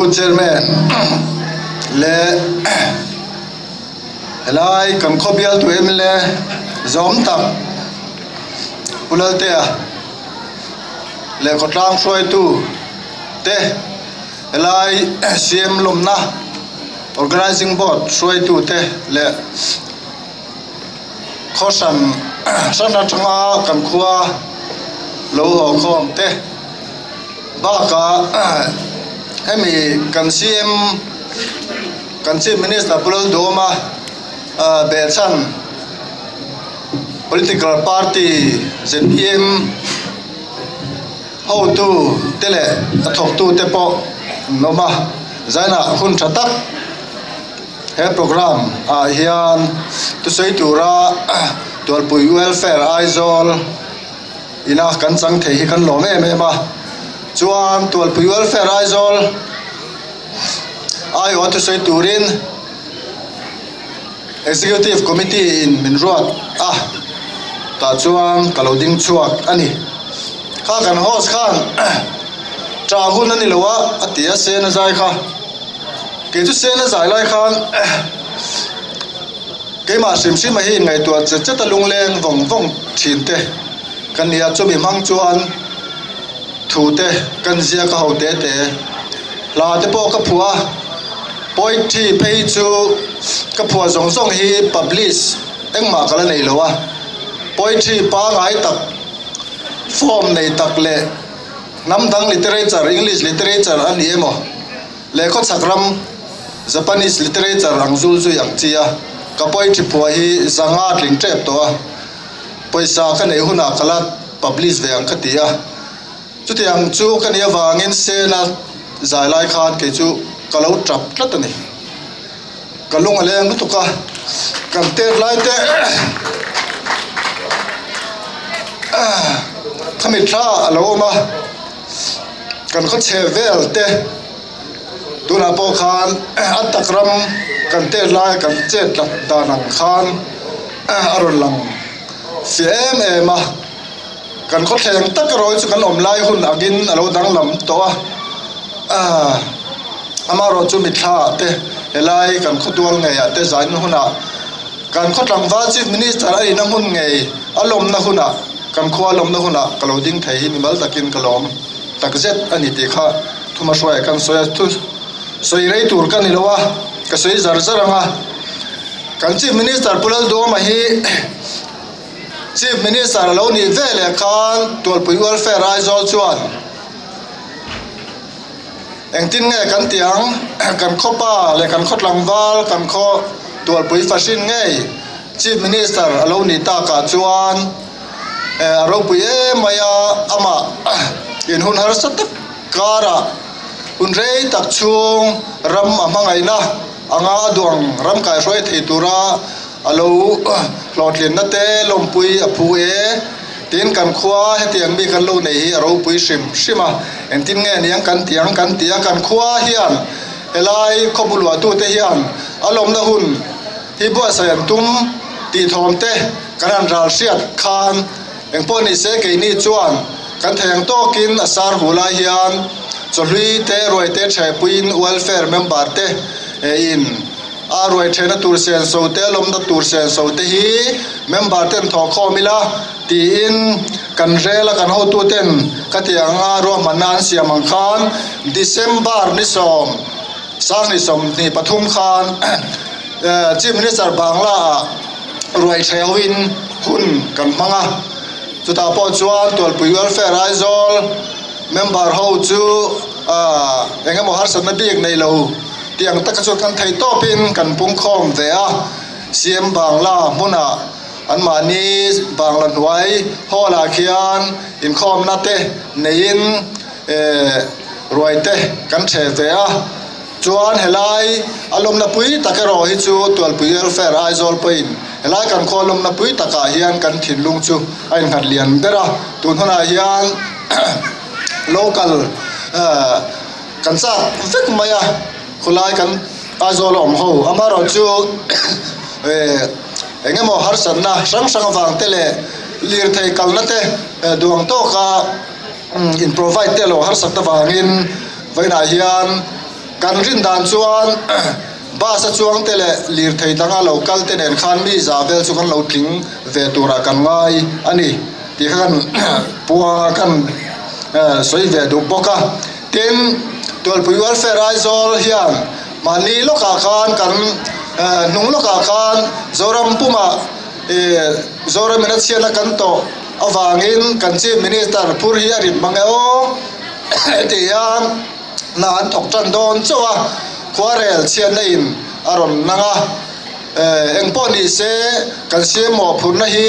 Pu Chairman leh helai kan khaw bialtu mla zawm tak Pu Laltea leh khawtlang hruaitu te helai CM lawmna organising board hruaitu te leh khaw hran hran atanga kan khua lo haw khawm te bakah hemi kan CM kan chief minister Pu Lalduhawma ah behchhan political party zpm hotu te leh a thawktu te pawh an awm a zainah hun tha tak. He program ah hian thusawi tura Tualpui Welfare Aizawl ina kan chang thei hi kan lawm em em a, chuan Tualpui Welfare Aizawl aiawha thusawi turin Executive Committee in min ruat a, tah chuan ka lo ding chhuak a ni. Kha kan host khan tah hun a ni lo a, a ti a sena zai kha. Kei chu sena zai lai khan keimah hrim hrim a hi inngaihtuah chet chet a lungleng vawng vawng thin te ka nia chumi hmang chuan thu te kan ziak a ho te te hla te pawh ka phuah a poetry phei chu ka phuah zawng zawng hi publish engmah ka la nei lo a poetry pangai tak form nei tak leh hnam dang literature english literature a ni emaw. Lehkhaw chhak ram Japanese literature ang zul zui ang chi a, ka poetry phuah hi zanga tling tep tawh a, pawisa ka neih hunah ka la publish ve ang ka ti a, chutiang chu ka nih avangin sena zai lai khan kei chu ka lo tap tlat a ni. Ka lung a leng lutuk a, kan tet lai te khami thla a lo awm a. Kan khaw chhe vel te tunah pawh khan a tak ram kan tet lai kan chet lat dan ang khan a rawn lang fiah em em a kan khaw thleng tak erawh hi chu kan awm lai hun angin a lo danglam tawh a ah amaherawh chu mitthla ah te helai kan khaw tual ngei ah te zain hunah kan khaw tlangval chief minister a inna hmun ngei a lawmna hunah. Kan khua lawmna hunah ka lo ding thei hi mimal takin ka lawm takzet a ni tih kha thuma hruaiah kan sawi a, thu sawi rei tur ka ni lo a, ka sawi zar zar ang a. Kan Chief Minister Pu Lalduhawma hi Chief Minister a lo nih ve leh khan Tualpui Welfare Aizawl chuan engtin nge kan tih ang, kan khaw pa leh kan khaw tlangval, kan khaw Tualpui fahrin ngei, Chief Minister a lo nih takah chuan a ropui em mai a, amah in hun harsa tak karah hun rei tak chhung ram a hmangaihna anga a duang ram kaihruai thei tura a lo hlawhtlinna te lawmpui a phu e tin kan khua hetiang mi kan lo nei hi a ropui hrim hrim a, engtin nge niang kan ti ang kan ti a, kan khua hian helai khawbuluahtute hian a lawmna hun. Hi buatsaih an tum tih thawm te kan han ral hriat khan engpawh ni se keini chuan kan thei ang tawkin a sar hu lai hian chawhlui te ruai te thehpuiin welfare member te in a ruai thehna tur senso te lawmna tur senso te hi member ten thawh khawm ila tiin kan rel a kan hotu ten khatianga ruahmanna an siam ang khan December ni sawm. Sangni 23 khan Chief Minister Bangla ah ruai theuhin hun kan hmang a, chutah pawh chuan Tualpui Welfare Aizawl member ho chu eng emaw harsatna bik nei lo tih ang taka chuan kan thei tawpin kan pungkhawm ve a, CM Bangla hmunah anmahni Bangla hnuai hall ah khian inkhawmna te neiin. Ruai te kan ṭheh ve a, chuan helai a lawmna pui tak erawh hi chu Tualpui Welfare Aizawl pawhin helai kan khaw lawmna pui takah hian kan thinlung chu a innghat lian ber a, tun hunah hian local kan chak vek mai a, khawlai kan Aizawl a awm ho amaherawh chu eng emaw harsatna hrang hrang avang te leh lirthei kalna te duang tawka. In provide te lo harsat avangin vawiinah hian Kan rin dan chuan bus a chuang te leh lirthei danga lo kal te nen khan mi za vel chu kan lo tling ve turah kan ngai a ni tih kha kan puanga kan sawi ve duh bawk a. Tin, Tualpui Welfare Aizawl hian mahni lawkah khan kan hnung lawkah khan Zoram pumah Zoram ina chhiatna kan tawh avangin kan Chief Minister phur hi a rit mang e aw heti hian hna an thawk tan dawn chauh a, khuarel chhiatna in a rawn nang a, engpawh ni se kan siam mawhphurhna hi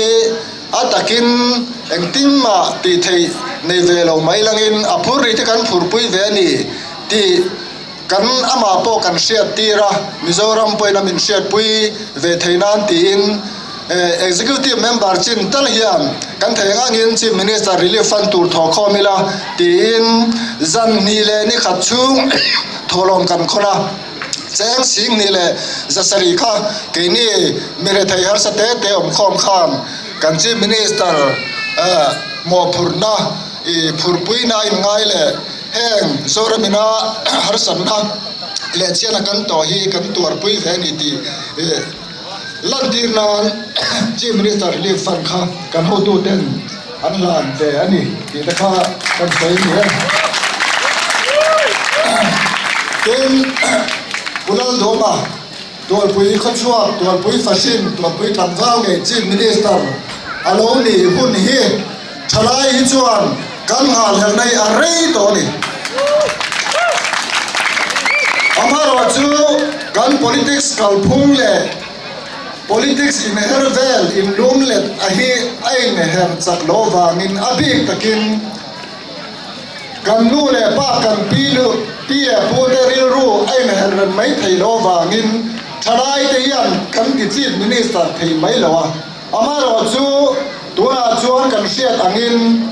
a takin engtin mah tih theih nei ve lo mai langin a phur ri te kan phurpui ve a ni tih Kan amah pawh kan hriat tir a, Mizoram pawhin a min hriatpui ve thei nan tiin Executive Member chin tal hian kan thei ang angin Chief Minister Relief Fund tur thawh khawm ila tiin zan hnih leh ni khat chhung thawhlawm kan khawn a. Cheng sing hnih leh zasarih kha keini mi rethei harsa te te awm khawm khan kan Chief Minister mawhphurhna phurpuina a inngai leh Heng Zoramina harsatna leh chiana kan tawh hi kan tuarpui ve a ni tih lantir nan Chief Minister Relief Fund kha kan hotuten an hlan ve a ni tih te kha kan sawi a ni e. Tin, Pu Laldawma, Tualpui khawchhuak, Tualpui fahrin, Tualpui tlangval ngei Chief Minister a lo nih hun hi thalai hi chuan kan nghahhlelh hi a rei tawh a ni. Amaherawhchu kan politics kalphung leh politics inher vel inlumlet a hi a inher chak loh avangin a bik takin Kan nu leh pa kan pi lu pi leh pu te rilru a inherh reng mai thei lo avangin thalai te hian kan ti Chief Minister thei mai lo a. Amaherawh chu tunah chuan kan hriat angin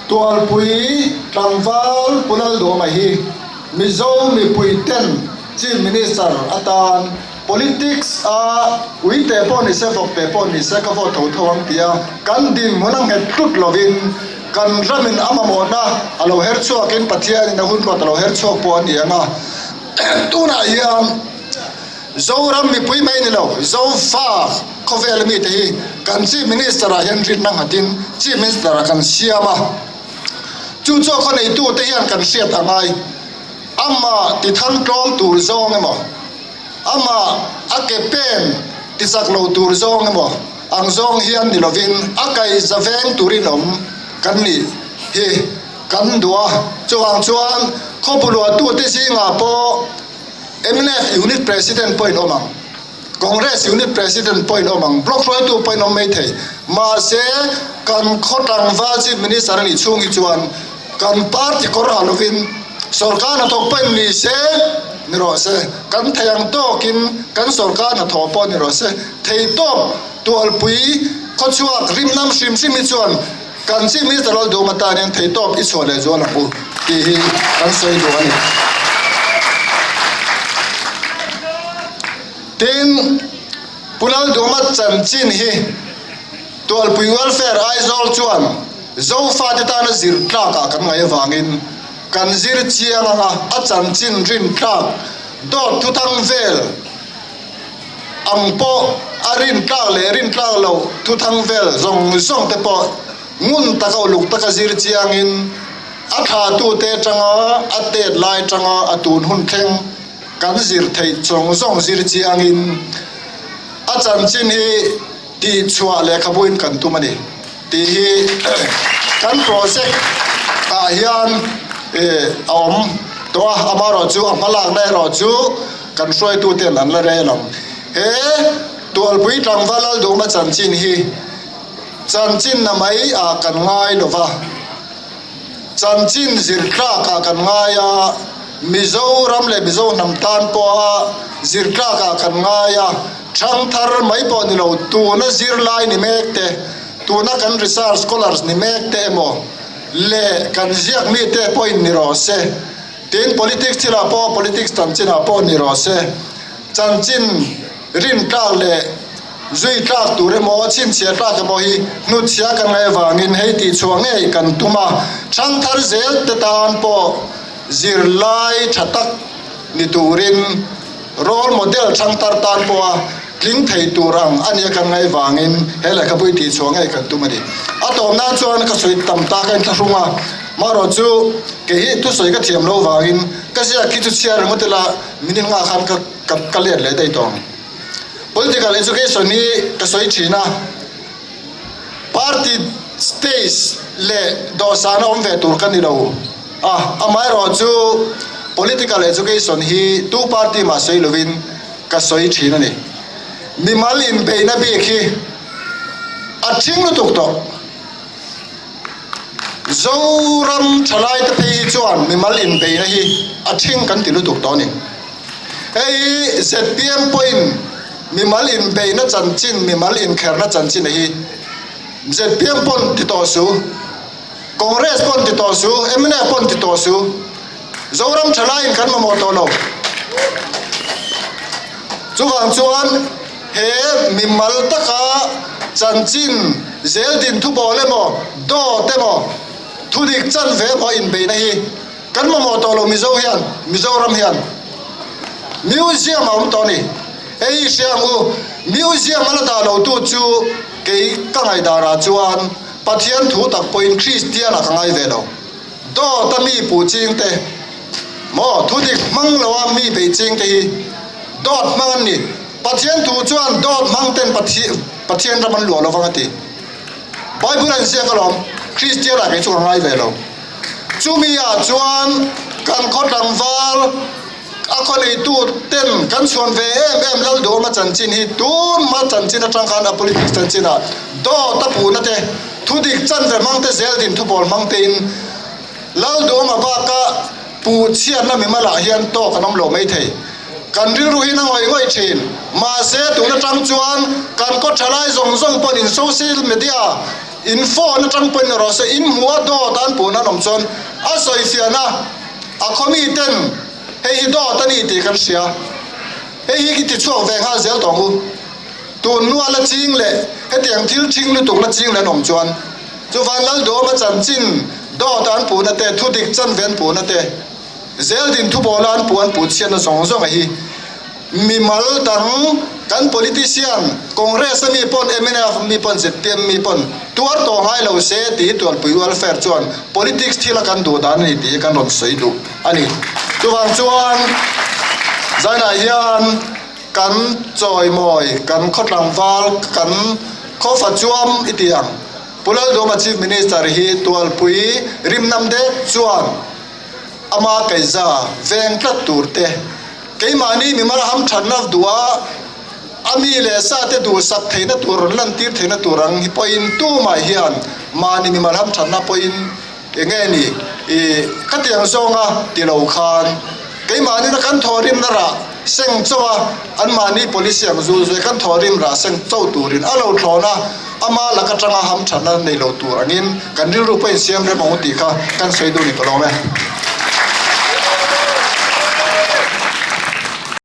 Tualpui tlangval Pu Laldawma hi Mizo mipui ten Chief Minister atan Politics a ui teh pawh ni se, vawk teh pawh ni se ka vote tho tho ang tia kan dinhmun a nghet tlut lovin kan ramin a mamawhna a lo her chhuakin Pathianin a hun ruat a lo her chhuak pawh a ni ang a. Tunah hian Zoram mipui mai ni lo, Zofa khawvel mite hi kan Chief Minister ah hian rinna nghatin Chief Minister ah kan siam a, chu chu a khaw neitute hian kan hriat a ngai. Amah tithang tlawm tur zawng emaw, amah a ke pen tichak lo tur zawng emaw ang zawng hian ni lovin a kaihza veng turin awm kan nih hi kan duh a. Chuvang chuan khawpuluahtute zingah pawh mnf Unit President pawhin awm ang. Congress Unit President pawhin awm ang, Block hruaitu pawhin awm mai thei. Mahse, kan khaw tlangval Chief Minister a nih chhung hi chuan kan party kawr ha lovin sorkar hnathawk pawhin ni se ni rawh se, kan thei ang tawkin kan sorkar hnathawh pawh ni rawh se, thei tawp tualpui khawchhuak rimnam hrim hrim hi chuan kan Chief Minister Lalduma tan hian thei tawp i chhuah leh zual ang u tih hi kan sawi duh a ni. Tin, Pu Lalduma chanchin hi Tualpui Welfare Aizawl chuan Zofate tana zir tlakah kan ngaih avangin kan zir chiang anga a chanchin rin tlak dawt thuthang vel ang pawh a rin tlak leh rin tlak loh thuthang vel zawng zawng te pawh ngun taka uluk taka zir chiangin a thlatute atanga a tet lai atanga a tun hun thleng Kan zir theih zawng zawng zir chiangin a chanchin hi tihchhuah lehkhabuin kan tum a ni tih hi kan project ah hian a awm tawh a, amaherawhchu a hmalakna erawh chu kan hruaituten an la rel ang. He Tualpui tlangval Lalduma chanchin hi chanchinna mai ah kan ngai lo va. Chanchin zir tlakah kan ngai a, Mizoram leh Mizo hnam tan pawha zir tlakah kan ngai a, thangthar mai pawh ni lo, tuna zirlai ni mek te, tuna kan research scholars ni mek te emaw leh kan ziak mite pawhin ni rawh se, tin politics thilah pawh politics chanchinah pawh ni rawh se, chanchin rin tlak leh Zui tlak tur emaw, chhinchhiah tlak emaw hi hnutchhia kan ngaih avangin hei tih chhuah ngei kan tum a, thangthar zel te tan pawh zirlai tha tak ni turin role model thangtar tan pawha tling thei tur ang a nia kan ngaih vangin he lehkhabu hi tihchhuah ngei kan tum a ni. A tawp nan chuan ka sawi tam ta ka inthlahrung a, marawh chu kei hi thusawi ka thiam loh vangin ka ziak khi chu chhiar ringawt ila minute nghah khan ka ka let leh daih tawh ang. Political education hi ka sawi thin a, party stage leh dawhsana awm ve tur ka ni lo a, amaherawh chu political education hi tu party mah sawi lovin ka sawi thin a ni. Mimal inbeihna bik hi a thing lutuk tawh. Zoram thalaite phei hi chuan mimal inbeihna hi a thing kan ti lutuk tawh a ni. Hei hi zpm pawhin mimal inbeihna chanchin, mimal inkherna chanchin a hi zpm pawn ti tawh su, Congress pawn ti tawh su, mnf pawn ti tawh su, Zoram thalaiin kan mamawh tawh lo. Chuvang chuan he mimal taka chanchin zeldin thubawl emaw, dawt emaw, thudik chanve emaw inbeihna hi Kan mamawh tawh lo Mizo hian, Mizoram hian Museum a awm tawh a ni. Hei hi hria ang u, Museum a la dah lo tu chu kei ka ngaihdarah chuan Pathian thu tak pawhin Kristian ah ka ngai ve lo. Dawt a mi puh ching te maw thu dik hmang lo a mi beih ching te hi dawt hmang an ni. Pathian thu chuan dawt hmang ten Pathian ram an luah lo vang a ti. Bible an ziak alawm, Kristian ah kei chu ka ngai ve lo. Chumi ah chuan kan khaw tlangval a khaw neitu ten kan chhuan ve em em Lalduhawma chanchin hi tunma chanchin atang khan a politics chanchin ah dawt a puhna te thudik chanve hmang te zel din thubawl hmang te in Lalduhawma baka puh chhiatna mimal ah hian tawk an awm lo mai thei. Kan rilru hi na ngawih ngawih thin. Mahse tun atang chuan kan khaw thalai zawng zawng pawhin in social media In phone atang pawhin erawh se in hmuh a dawt an puh nan awm chuan a sawi fian a, a khaw mi ten hei hi dawt a ni tih kan hria. Hei hi ki ti chhuak ve nghal zel tawh ang u. Tun hnua la ching leh hetiang thil thing lutuk la ching leh an awm chuan chuvan Lalduhawma chanchin dawt an puhna te, thudik chanve an puhna te, Zeldin thubawla an puh an puh chhiatna zawng zawng a hi mimal dang kan politician Congress a mi pawn mnf mi pawn zpm mi pawn tuar tawh ngai lo se tih hi Tualpui welfare chuan politics thil a kan duh dan a ni tih hi kan rawn sawi duh a ni. Chuvang chuan zainah hian kan chawimawi kan khaw tlangval kan khawfa chuam i ti ang Pu Lalduhawma Chief Minister hi Tualpui rimnam dek chuan Ama kaiza veng tlat tur te, keimahni mimal hamthatna duha a mi leh sa te duhsak theihna tur rawn lantir theihna tur ang hi pawhin tumah hian mahni mimal hamthatna pawhin eng nge ni i khatiang zawnga ti lo khan keimahni na kan thawhrimna rah seng chauh a, anmahni policy ang zul zui kan thawhrim rah seng chauh turin a lo thlawn a. Ama lak atanga hamthatna nei lo tur angin kan rilru pawhin siam rem ang u tih kha kan sawi duh ni ka lawm e.